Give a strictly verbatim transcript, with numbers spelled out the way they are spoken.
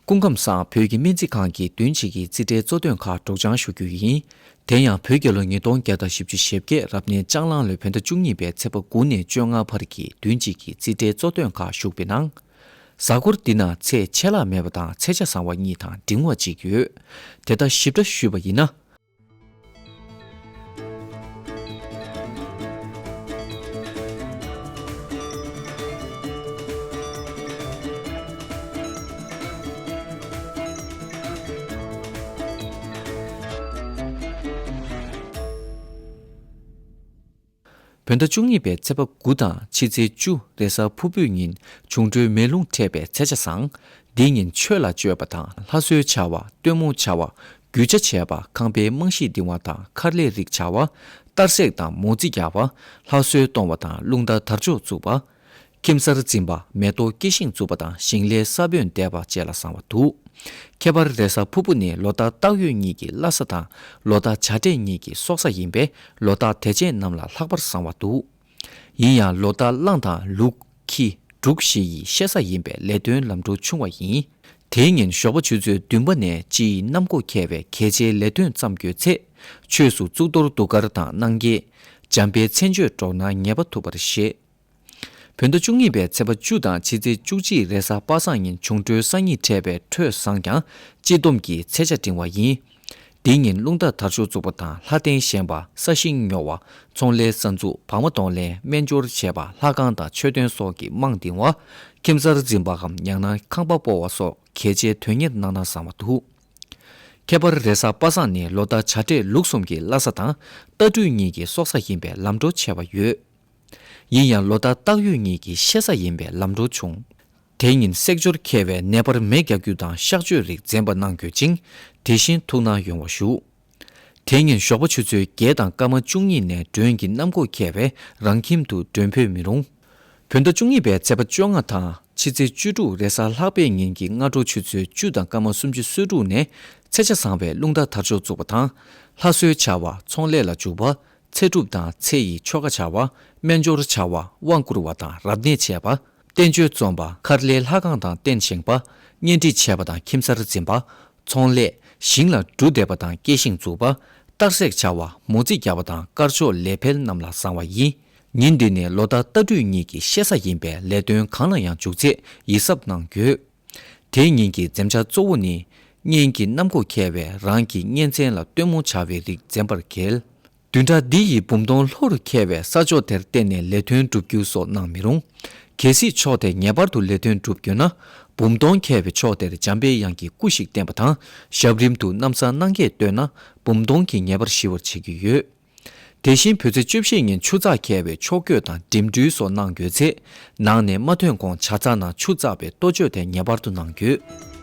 སྐུ་ཁམས་བཟང་། བོད་ཀྱི་སྨན་རྩིས་ཁང་གིས་བདུན་གཅིག་གི་རྩིས་ཁྲའི་གཙོ་དོན་ཁག་སྒྲོག་སྦྱང་ཞུ་རྒྱུ་ཡིན། དེ་ཡང་བོད་རྒྱལ་ལོ་ཉིས་སྟོང་བརྒྱ་དང་བཞི་བཅུ་ཞེ་བརྒྱད་རབ་གནས་ལྕགས་གླང་ལོའི་བོད་ཟླ་བཅུ་གཉིས་པའི་ཚེས་པ་དགུ་ནས་བཅོ་ལྔ་བར་གྱི་བདུན་གཅིག་གི་རྩིས་ཁྲའི་གཙོ་དོན་ཁག་ཞུགས་པའི་ནང་། གཟའ་འཁོར་འདི་ན་ཚེས་ཆད་ལྷག་མེད་པ་དང་ཚེས་ཆ་བཟང་བ་གཉིས་དང་འབྲིང་བ་གཅིག་ཡོད། དེ་ལྟར་ཞིབ་ཕྲ་ཞུས་པ་ཡིན་ན། བོད་ཟླ་བཅུ་གཉིས་པའི་ཚེས་པ་དགུ་དང་ཕྱི་ཚེས་བཅུ་རེས་གཟའ་ཕུར་བུའི་ཉིན་འབྱུང་འཕྲོད་མེ་རླུང་འཕྲད་པའི་ཚེས་ཆ་བཟང་། འདིའི་ཉིན་ཆོས་ལ་སྤྱོད་པ་དང་ལྷ་གསོལ་བྱ་བ། སྟོན་མོ་བྱ་བ། རྒྱུ་ཆ་བྱས་པ། ཁང་པའི་རྨང་གཞི་འདིང་བ་དང་མཁར་ལས་རིགས་བྱ་བ། གཏར་སྲེག་དང་མོ་རྩིས་རྒྱག་པ། ལྷ་གསོལ་གཏོང་བ་དང་རླུང་རྟ་དར་ལྕོག་བཙུགས་པ། ཁྱིམ་གསར་འཛིན་པ། མེ་ཏོག་སྐྱེ་ཤིང་བཙུགས་པ་དང་ཞིང་ལས་ས་བོན་འདེབས་པ་བཅས་ལ་བཟང་བ་འདུག་ཁྱད་པར་རེས་གཟའ་ཕུར་བུ་ནི་ལོ་རྟགས་སྟག་ཡོས་གཉིས་ཀྱི་བླ་གཟའ་དང་ལོ་རྟགས་བྱ་སྤྲེལ་གཉིས་ཀྱི་སྲོག་གཟའ་ཡིན་པས་ལོ་རྟགས་དེ་ཅན་རྣམས་ལ་ལྷག་པར་བཟང་བ་འདུག་ཡིན་ཡང་ལོ་རྟགས་གླང་དང་ལུག་ཁྱི་འབྲུག་བཞི་ཡི་ཤེས་གཟའ་ཡིན་པས་ལས་དོན་ལམ་འགྲོ་ཆུང་བ་ཡིན། དེའི་ཉིན་ཞོགས་པ་ཆུ་ཚོད་བདུན་པ་ནས་སྤྱི་ཡི་གནམ་སྒོ་ཁེལ་བའི་གལ་ཆེའི་ལས་དོན་བརྩམས་དགོས་ཚེ། ཆོས་སུ་གཙུག་ཏོར་གདུགས་དཀར་དང་གནང་སྐྱེས། འཇམ་དཔལ་མཚན་བརྗོད་སྒྲོག་ན་ངེས་པར་ཐུབ་པར་བཞེད། བོད་ཟླ་བཅུ་གཉིས་པའི་ཚེས་པ་བཅུ་དང་ཕྱི་ཚེས་བཅུ་གཅིག་རེས་གཟའ་པ་སངས་ཉིན་འབྱུང་འཕྲོད་སང་ཉིན་འཕྲད་པས་འཕྲོད་བཟང་ཀྱང་སྤྱི་བསྡོམས་ཀྱི་ཚེས་ཆ་འབྲིང་བ་ཡིན། འདིའི་ཉིན་རླུང་རྟ་དར་ལྕོག་བཙུགས་པ་དང་ལྷ་རྟེན་བཞེངས་པ། ས་ཞིང་ཉོ་བ། ཚོང་ལས་གསར་འཛུགས། བག་མ་གཏོང་ལེན། སྨན་སྦྱོར་བྱས་པ། ལྷ་ཁང་དང་མཆོད་རྟེན་སོགས་ཀྱི་རྨང་འདིང་བ། ཁྱིམ་གསར་འཛིན་པའམ་ཡང་ན་ཁང་པ་སྤོ་བ་སོགས་གལ་ཆེའི་དོན་གཉེར་གནང་ན་བཟང་བ་འདུག་ཁྱད་པར་རེས་གཟའ་པ་སངས་ནི་ལོ་རྟགས་བྱ་སྤྲེལ་ལུག་གསུམ་གྱི་བླ་གཟའ་དང་རྟ་སྦྲུལ་གཉིས་ཀྱི་སྲོག་གཟའ་ཡིན་པས་ལམ་འགྲོ་ཆེ་བ་ཡོད། ཡིན་ཡང་ལོ་རྟགས་སྟག་ཡོས་གཉིས་ཀྱི་ཤེས་གཟའ་ཡིན་པས་ལམ་འགྲོ་ཆུང་། དེ་ཉིན་བསྲེག་སྦྱོར་འཁེལ་བས་ནད་པར་མེ་རྒྱག་རྒྱུ་དང་གཤག་བཅོས་རིགས་འཛེམ་པ་གནང་དགོས་ཅིང་། དེ་བཞིན་ཐུགས་སྣང་ཡོང་བ་ཞུ། དེ་ཉིན་ཞོགས་པ་ཆུ་ཚོད་བརྒྱད་དང་སྐར་མ་བཅུ་གཉིས་ནས་མགྲོན་གྱི་གནམ་སྒོ་ཁེལ་བས་རང་ཁྱིམ་དུ་མགྲོན་འབོད་མི་རུང་། བོད་ཟླ་བཅུ་གཉིས་པའི་ཚེས་པ་བཅོ་ལྔ་དང་ཕྱི་ཚེས་བཅུ་དྲུག་རེས་གཟའ་ལྷག་པའི་ཉིན་གྱི་སྔ་དྲོ་ཆུ་ཚོད་བཅུ་དང་སྐར་མ་སུམ་ཅུ་སོ་དྲུག་ནས་ཚེས་ཆ་བཟང་བའི་རླུང་རྟ་དར་ལྕོག་བཙུགས་པ་དང་། ལྷ་གསོལ་བྱ་བ། ཚོང་ལས་ལ་འཇུག་པ། ཚེ་སྒྲུབ་དང་ཚེ་ཡི་ཆོ་ག་བྱ་བ། སྨན་སྦྱོར་བྱ་བ། དབང་བསྐུར་བ་དང་རབ་གནས་བྱས་པ། བསྟན་བཅོས་རྩོམ་པ། མཁར་ལས་ལྷ་ཁང་དང་རྟེན་བཞེངས་པ། གཉེན་སྒྲིག་བྱས་པ་དང་ཁྱིམ་གསར་འཛིན་པ། ཚོང་ལས། ཞིང་ལ་འབྲུ་འདེབས་པ་དང་སྐྱེ་ཤིང་འཛུགས་པ། གཏར་སྲེག་བྱ་བ། མོ་རྩིས་རྒྱག་པ་དང་དཀར་ཕྱོགས་ལས་འཕེལ་རྣམས་ལ་བཟང་བ་ཡིན། ཉིན་འདི་ནི་ལོ་རྟགས་རྟ་སྦྲུལ་གཉིས་ཀྱི་ཤེས་གཟའ་ཡིན་པས་ལས་དོན་གང་ལ་ཡང་འཇུག་ཚེ་ཡིད་གཟབ་གནང་དགོས། དེའི་ཉིན་གྱི་འཛེམ་བྱ་གཙོ་བོ་ནི། གཉེན་གྱི་གནམ་སྒོ་ཁེལ་བས་རང་གི་གཉེན་ཚན་ལ་སྟོན་མོ་བྱ་བའི་རིགས་འཛེམ་པར་གལ། བདུན་ཕྲག་འདི་ཡི་འབུམ་སྟོང་ལྷོ་རུ་ཁེལ་བས་ས་ཕྱོགས་དེར་བརྟེན་ནས་ལས་དོན་བསྒྲུབ་རྒྱུ་སོགས་གནང་མི་རུང་། གལ་སྲིད་ཕྱོགས་དེར་ངེས་པར་དུ་ལས་དོན་བསྒྲུབ་དགོས་ན། འབུམ་སྟོང་ཁེལ་བའི་ཕྱོགས་དེར་འཇམ་པའི་དབྱངས་ཀྱི་སྐུ་ཞིག་བསྟན་པ་དང་ཞབས་རིམ་དུ་སྣམ་བཟའ་གནང་གས་བཏོན་ན་འབུམ་སྟོང་གིས་ངེས་པར་ཞི་བར་བྱེད་ཀྱི་ཡོད། དེ་བཞིན་བོད་ཚེས་བཅུ་བཞི་ཉིན་ཆུ་ཚགས་ཁེལ་བས་ཕྱོགས་བསྐྱོད་དང་འགྲིམ་འགྲུལ་སོགས་གནང་དགོས་ཚེ། ནང་ནས་མ་ཐོན་གོང་ཇ་ཚགས་ནང་ཆུ་བཙགས་པའི་ལྟོ་བཅོས་དེ་ངེས་པར་དུ་གནང་དགོས།